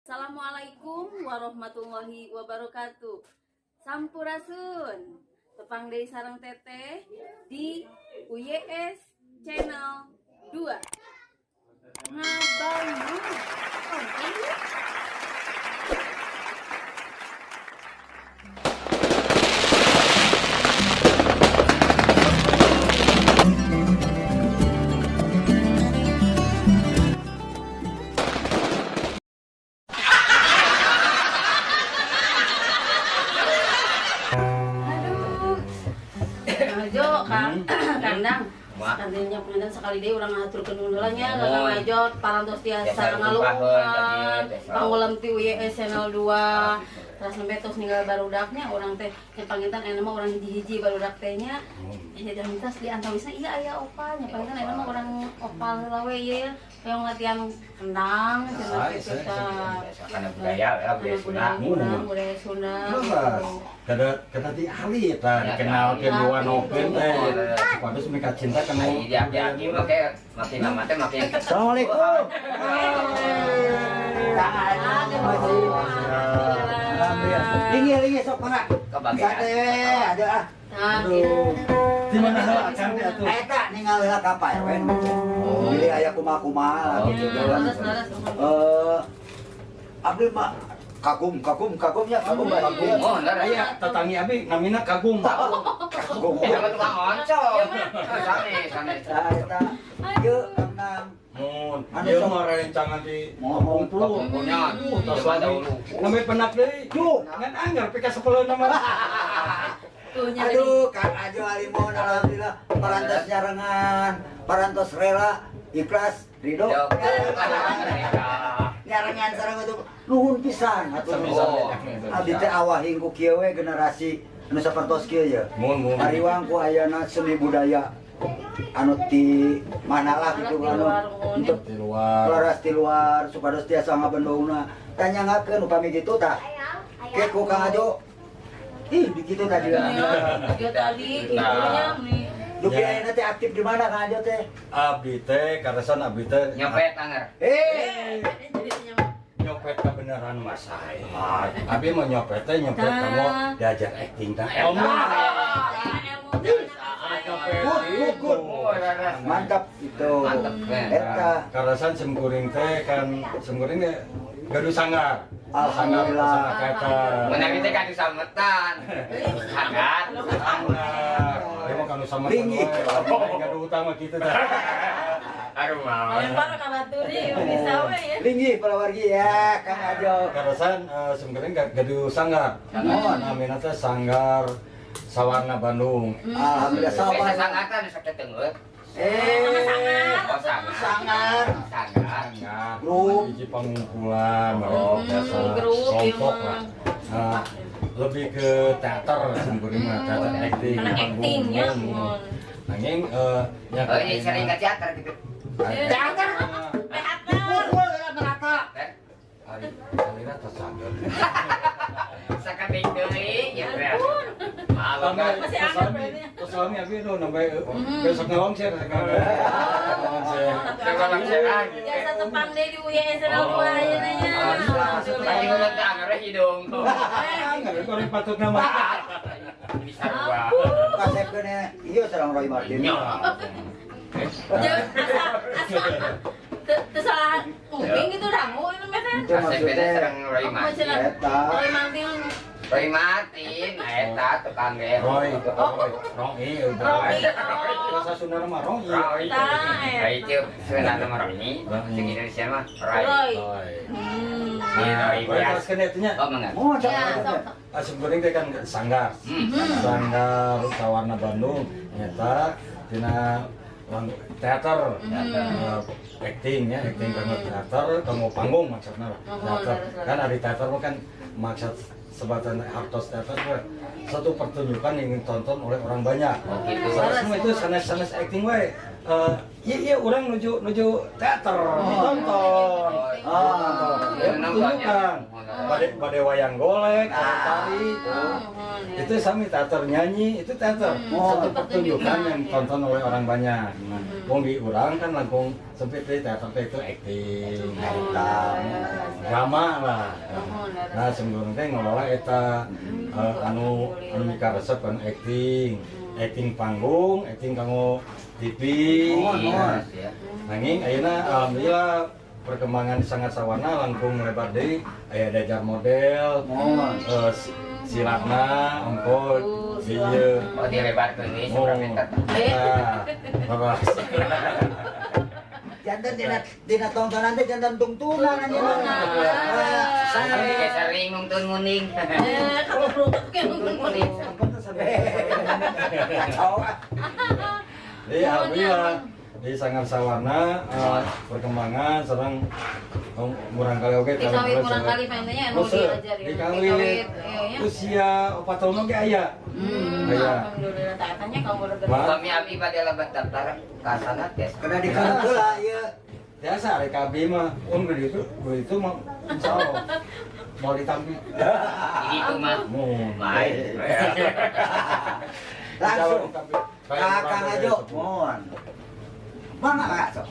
Assalamualaikum warahmatullahi wabarakatuh. Sampurasun. Tepang deui sareng Teteh di UYS Channel 2. Ngabangun. Tonton yuk. Aduh. Ajo, Kang. Kandang. Kandinya punten sekali deui urang ngahaturkeun nuhun heula nya ka Kang Ajo parantos tiasa ngaluhungan pangulem ti UYS Channel 2. Terus sampai tos ninggal barudaknya urang teh nya panginten aya mah urang hiji-hiji barudak teh nya. Ya mintas di antawisna ieu aya opal nya panginten aya mah urang opal heula we ieu ya. Hoyong latihan kendang cenah kitu tah. Karena budaya ya, budaya Sunda. Budaya Sunda. Kada kada di ahli tah dikenalkeun diwanokeun teh. Supados mereka cinta kana Iya, iya, iya, make makin lama teh makin. Assalamualaikum. Alhamdulillah. Linggih, linggih sok mangga. Kebagian. Sate ada ah. Nah, Aduh. Di mana heula akang teh atuh? Eta ninggal heula ka Pak RW. Bilih aya kumaha-kumaha lah gitu kan. Eh abdi mah kagum kagum kagumnya kagum kagum. Oh, bener. Aya tatangi abi namina kagum. Kagum. Eh, sama tukang oncom. Sane, sane. Nah, eta ieu kang Mun, Anu ieu sok. mah rencangan di Ngomong. Kumpul. Punya. Tos Coba lami. dahulu. Namanya penak deui. Duh. Ngan anggar pika sepeleuna mah. Aduh, Kang Ajo Alimon, alhamdulillah parantos nyarengan, parantos rela, ikhlas, ridho. Nyarengan sareng itu nuhun pisan atuh. Oh. Abdi teh awahing ku kieu we generasi anu sapertos kieu ye. Mun mun. Hariwang ku ayana seni budaya anu ti mana lah gitu anu untuk Di luar. laras ti luar supados tiasa ngabendungna. Tanyangakeun upami kitu tah. Ke ku Kang Ajo. Ih, di kitu tadi. Juga tadi gitunya nih. Dupi ayeuna teh aktif di mana Kang Ajo teh? Abdi teh karesan abdi teh Nyopet anger. Eh, nyopet kebenaran mas saya. Abi mau nyopet teh nyopet kamu diajar acting tah ilmu. Good, good, good. Mantap itu. Mantap, men. Eta. Karasan simkuring teh kan simkuring teh gaduh sanggar. Alhamdulillah. Sanggar Menang teh kadu sametan. Hangat. Sanggar. Dia mau kanu sama Linggih. Gaduh utang mah kitu tah. Aduh mau. Lempar ka baturi bisa we ya. Linggih para wargi ya Kang Ajo. Karasan simkuring gaduh sanggar. Mohon. Namina teh Sanggar Sawarna Bandung. Alhamdulillah Biasa sabar. sangatan sok tetengeut. Eh, Oh, sangar. sangar. Sangar. Sanggar. Grup. Hiji pangumpulan, oh, biasa grup, iya kelompok mah. lah. Nah, lebih ke teater simkuring mah, teater acting, Karena panggung. actingnya. Hmm. Nanging nya Oh, ini sering ke teater gitu. Teater. Pukul merata. Eh, Ari alira tersadar. sakabeh deui ya. Malu kan. Masih anget berarti. Terus suami abi nu nambai besok ngelongser. Ngelongser lagi. Biasa tepang deh di UYS Channel 2 aja nanya. Lagi ngulek teh anger hidung. Enggak, kalau patut nama. Ini sarua. Kasepkeun ieu sareng Roy Martin. Nya. Jangan asa asa salah nguping gitu dangu itu mah teh. Itu maksudnya sareng Roy Martin. Eta. Roy Martin. Roy Martin, eta tukang ge. Roy, Roy, Roy, Roy. Bahasa Sunda mah Roy. Roy. Tah, Roy itu sebenarnya mah Roy. Sing Indonesia mah Roy. Roy. Roy. Nah, Roy Roy biasa. terus kena itunya. Oh, mangga. Oh, Ya, sok. Asep goreng teh kan sanggar. Sanggar Sawarna Bandung nyata tina teater, acting ya, acting kanggo teater, kanggo panggung maksudna lah. Teater. Kan ari teater mah kan maksud sebatan artos teater mah satu pertunjukan yang ditonton oleh orang banyak. Oh, gitu. Semua itu sanes-sanes acting we. Iya iya orang nuju nuju teater ditonton. Ah. Ya, pertunjukan. Bade bade wayang golek, tari. Itu sami teater nyanyi, itu teater. Satu pertunjukan yang ditonton oleh orang banyak. Wong di urang kan langsung sempit di teater itu acting, drama lah. Nah, sebelum teh ngelola eta anu anu mikaresep kan acting, acting panggung, acting kanggo TV. Nah, nanging ayeuna alhamdulillah perkembangan Sanggar Sawarna langkung lebar deui, aya diajar model, silatna ongko ieu. Oh, dilebarkeun deui seberapa meter. Nah, bagus. Janten dina tontonan teh janten tungtungan anjeunna. Saya sering nonton nguning. Eh, kamu ke nonton nguning. Kacau. Jadi alhamdulillah di Sanggar Sawarna perkembangan sareng murang kali oge Di kawit murang kali pengennya anu diajar ya. Di kawit usia 4 tahun oge aya. Aya. Alhamdulillah tak tanya kamu udah. Kami abi bade lebat daftar ka sana tes. Kena dikeun heula ieu. Biasa rek abi mah um begitu begitu mah insyaallah mau ditampi. Itu mah. Lain. Langsung. Kang Ajo, mohon. Mana Kak? Sok.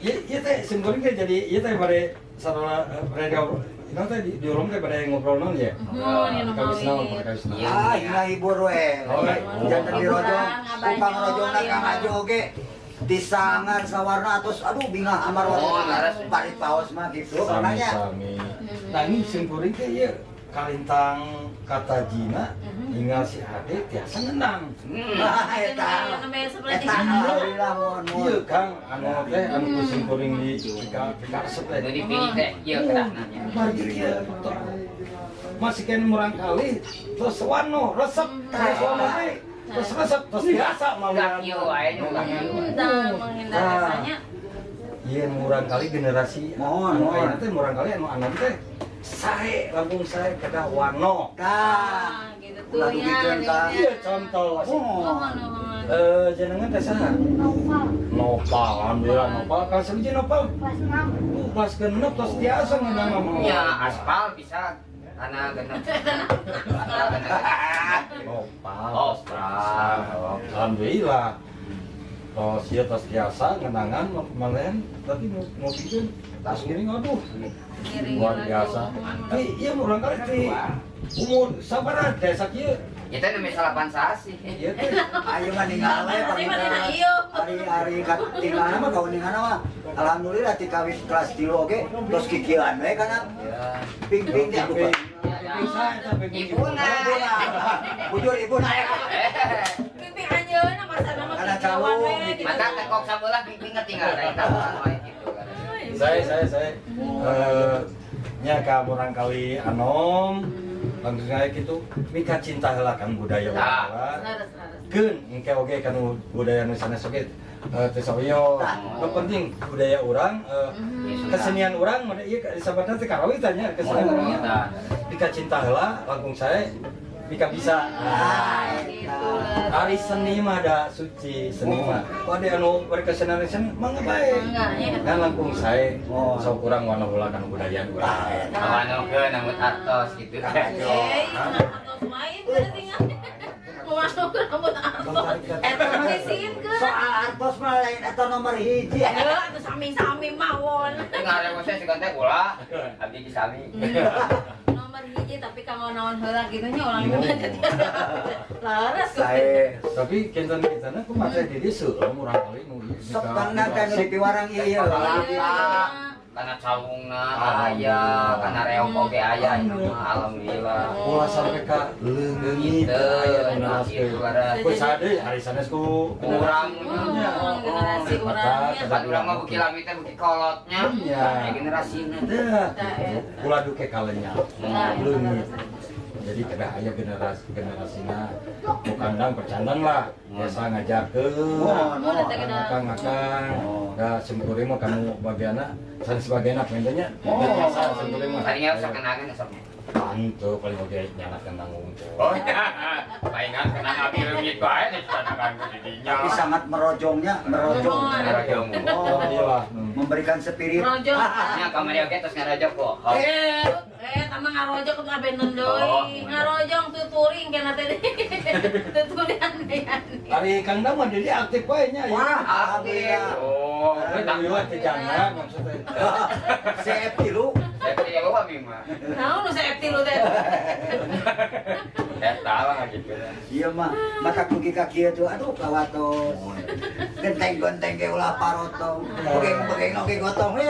Ieu teh simkuring teh jadi ieu teh bade sarua radio naon teh di urang teh bade ngobrol naon ya? Nuhun naon. Ah, hibur we. Janten dirojong, kupang rojongna Kang Ajo oge. Di Sanggar Sawarna atos aduh bingah amar warna bari paos mah gitu nanya. Sami. Nah ini simkuring teh ieu kalintang kata Jina hingga si Ade tiasa ngenang. Nah, eta. Eta alhamdulillah mohon. Ieu Kang anu teh anu ku simkuring di karesep teh. Nu dipilih teh ieu kedahna nya. Margi ieu masih kan murang kali terus wano resep terus wano teh terus resep terus biasa mau kieu wae nu menghindar rasanya. Ieu murang kali generasi mohon ayeuna teh murang kali anu anom teh sae langsung sae kedah wano. Tah, gitu tuh ya. Iya contoh. Jenengan teh saha? Nopal. Nopal, alhamdulillah Nopal. Kelas hiji Nopal? Kelas 6. Kelas 6 tos tiasa ngeunang mah. Ya, aspal bisa karena genep. Nopal. Alhamdulillah. Tos ieu tos tiasa ngenangan malehan tadi ngopikeun tas ngiring aduh. Luar biasa. Iya murang kali di umur sabaraha desa kieu. Kita nembe 8 sasi. Ieu teh. Ayo mah ninggal we hari-hari katinggalna mah kauningana mah. Alhamdulillah ti kawit kelas 3 oge tos kikieuan we kana. Ping-ping teh aduh. Ibuna. Bujur ibuna ya. Ping-ping anjeunna masana mah kikieuan we. Mata tekok sabelah ping-ping ketinggal eta wae gitu. Saya nya ka murang kali anom langsung saya gitu mika cinta heula kan budaya urang. Keun engke oge kan budaya nu sanes oge teu sawios. Nu penting budaya urang kesenian urang ieu sabarna teh karawitan nya kesenian urang. Mika cinta heula langkung saya mika bisa. Ari seni mah da suci seni mah. Kok ada anu berkesenian seni mangga bae. Kan langkung sae sok urang wano heula kana budaya urang. Wanokeun rambut artos gitu. Artos wae berarti ngawanokeun rambut artos. Eta sieun soal artos mah lain eta nomor 1. Heuh atuh sami-sami mawon. Ngarewos teh sigan teh ulah abdi disami. Nomor 1 tapi kanggo naon heula kitu nya urang mah teh. Laras. Sae. Tapi kinten-kintenna kumaha teh di dieu seueur murang kali nu ieu. Sok pangna kan nu dipiwarang ieu. Kana cawungna aya, kana reog oge aya alhamdulillah. Ulah sampai ka leungit aya generasi. Ku sade ari sanes ku urang generasi urangnya. Pan urang mah beuki lami teh beuki kolotnya. Aya generasina. Ulah duke kalenya. Leungit. Jadi kedah aya generasi generasina ku kandang percandan lah biasa ngajarkeun akang-akang da simkuring mah kanu bagianna sanes bagianna pengennya biasa simkuring mah tadinya sok kenangan sok Pantu paling oge nyanak kentang unggul. Oh, palingan kena abi leungit wae dicanakan ku didinya. Tapi sangat merojongnya, merojong. Merojong. Oh, memberikan spirit. Merojong. Nya kamari oge tos ngarojok kok. Tama ngarojok ku abenden deui. Ngarojong tuturing kana teh. Tuturian deui. Ari Kang Dam mah jadi aktif wae nya. Wah, alhamdulillah. Oh, liwat teh jangan maksudnya. CF tilu. CF tilu abi mah. Naon nu CF tilu teh? Eta lah gitu. Iya mah, maka kugi ka kieu tuh aduh kawatos. Genteng-genteng ge ulah parotong. Begeng-begeng oge gotong we.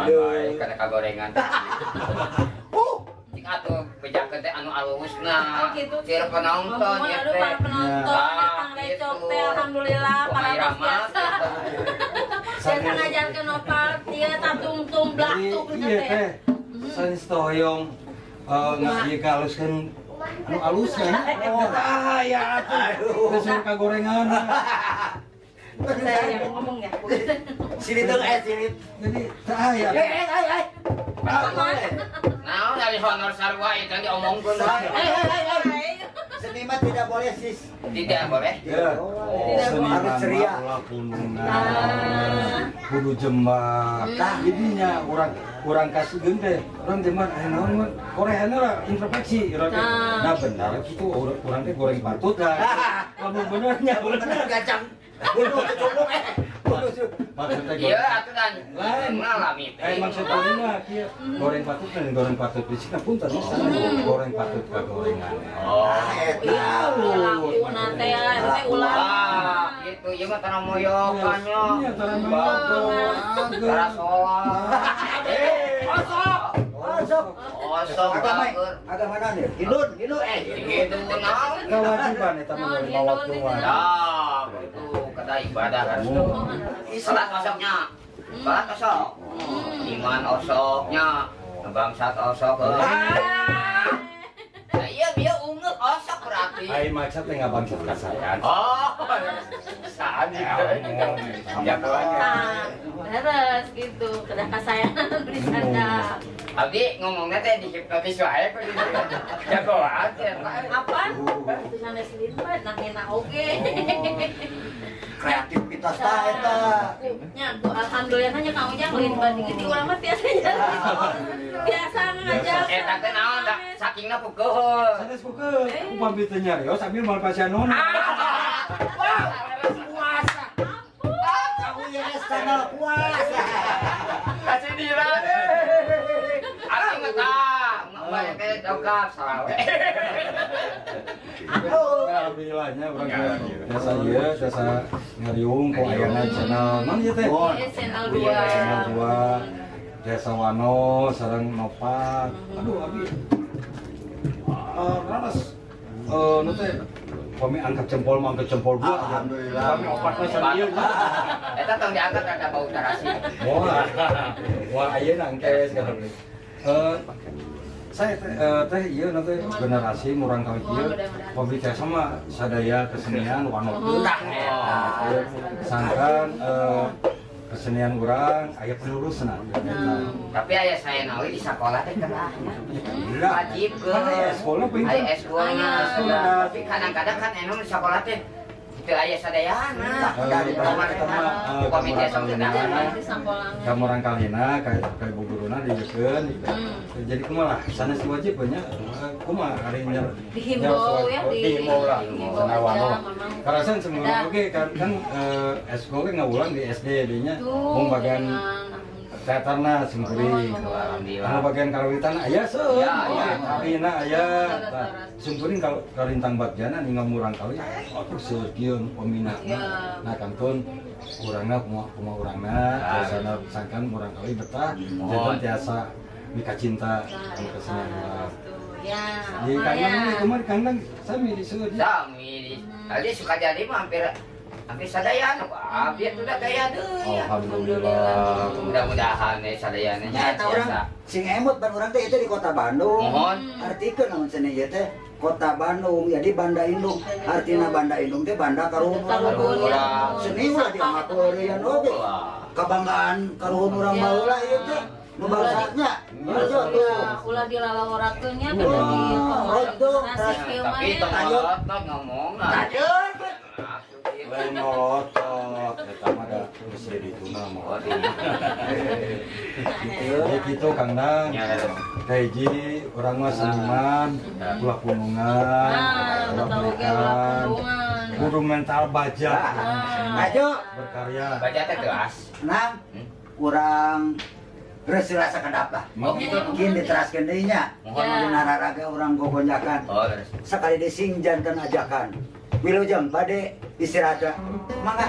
Aduh, kana kagorengan. Cik atuh bejakeun teh anu alusna. Oh gitu. Cir penonton ya teh. Aduh para penonton datang recok teh alhamdulillah para biasa. Biasa ngajarkeun opat ieu tatungtung blaktuk teh. Sanes toyong ieu kahaluskeun anu alusna. Oh, ya atuh. Geus kagorengan. Saya yang ngomong ya. Silit dong, silit. Jadi tah aya. Naon dari honor sarua itu diomongkeun. Seniman tidak boleh sis. Tidak boleh. Ya. Harus ceria. Ulah pundungan. Kudu jembak. Jadinya urang kasih teh. Urang teh mah aya naon mah koreana lah introspeksi urang teh. Nah benar kitu urang teh goreng patut lah. Lamun benernya bener gacang. Bunuh cucuk bunuh. Maksudnya iya atuh kan lain ngalami teh. Maksudnya mah kieu goreng patut dan goreng patut di sini pun tadi goreng patut ka gorengan. Oh, iya lakuna teh teh ulah. Gitu ieu mah tanah moyokan nya. Iya tanah moyokan. Tara sholat. Osok. Osok. Osok agama naon ieu? Hindun, Hindu Hindu naon? Kewajiban eta mah lima waktu mah. Tah, gitu kata ibadah harus. Salat osoknya. Salat osok. Iman osoknya, bangsat osok. Nah iya bieu ungeuk osok berarti. Ai maksud teh ngabangsat kasayan. Oh, saan itu. Ya beres gitu, kedah kasayangan di sana. Abdi ngomongnya teh dihipnotis wae kok gitu. Jagoan teh. Apa? Itu sanes limbat nah enak oge. Kreativitas tah eta. Nya alhamdulillah nya Kang Ujang limbat ieu di urang mah biasa biasa ngajak. Eta teh naon da sakingna pukeuh. Sanes pukeuh. Upami teu nyarios sambil moal pasianona. Puasa. Kamu ya channel puasa. Kasih dira. Abdi mah tah, mah teh dongkap salah we. Alhamdulillahnya urang biasa ieu biasa ngariung ku ayana channel naon ieu teh? Channel 2. Channel 2. Desa Wano sareng Nopat. Aduh abi. Raras. Nu teh kami angkat jempol mah angkat jempol dua. Alhamdulillah. Kami opat mah sendiri. Eta tong diangkat rada bau tarasi. Wah. Wah ayeuna engke segala. Saya teh ieu nanti generasi murang kali ieu hobi teh sama sadaya kesenian wano tah eta. Sangkan kesenian urang aya penerusna. Tapi aya saya nawi di sekolah teh kerahnya. Wajib ke. Aya sekolah penting. Aya eskulnya. Tapi kadang-kadang kan anu di sekolah teh teu aya sadayana. Komite sadayana. Kamurang kalina ka ibu guruna dijekeun. Jadi kumaha lah sanes wajib nya kumaha ari nya dihimbau ya dihimbau lah sana wano. Karasan semua oge kan eskul ge ngawulang di SD dinya mung bagian teaterna simkuring. Anu bagian karawitan aya seueur. Tarina aya. Simkuring kalau kalintang bagjana ninggal murang kali atuh seueur kieu peminatna. Nah kantun urangna kumaha urangna biasana sangkan murang kali betah janten tiasa mika cinta anu kesenian urang. Ya. Di kandang kumaha di kandang sami di seueur. Sami. Tadi suka jadi mah hampir sadayana abdi atuh da gaya deui. Alhamdulillah. Mudah-mudahan we sadayana nya biasa. Sing emut ban urang teh itu di Kota Bandung. Mohon. Artikeun naon cenah ieu teh Kota Bandung jadi Banda Indung. Artina Banda Indung teh banda karuhun urang. Seni ulah dianggap heureuyan oge. Kabanggaan karuhun urang baheula ieu teh. Nu bangsatnya. Ajo tuh. Ulah dilalaworakeun nya kada di Rodo. Tapi tong ngolotot ngomong. Lanjut. Lain ngolotot, eta mah da geus di dituna mah. Jadi gitu Kang Dang. Kahiji urang mah seniman, ulah pundungan, ulah berikan. Kudu mental baja. Ajo. Berkarya. Baja teh kelas. Nang urang geus rasa kedap lah. Oh gitu. Mungkin diteraskeun deui nya. Mohon. Dina raraga urang gogonjakan. Oh, terus. Sekali deui sing janten ajakan. Wilujeng bade istirahat. Mangga.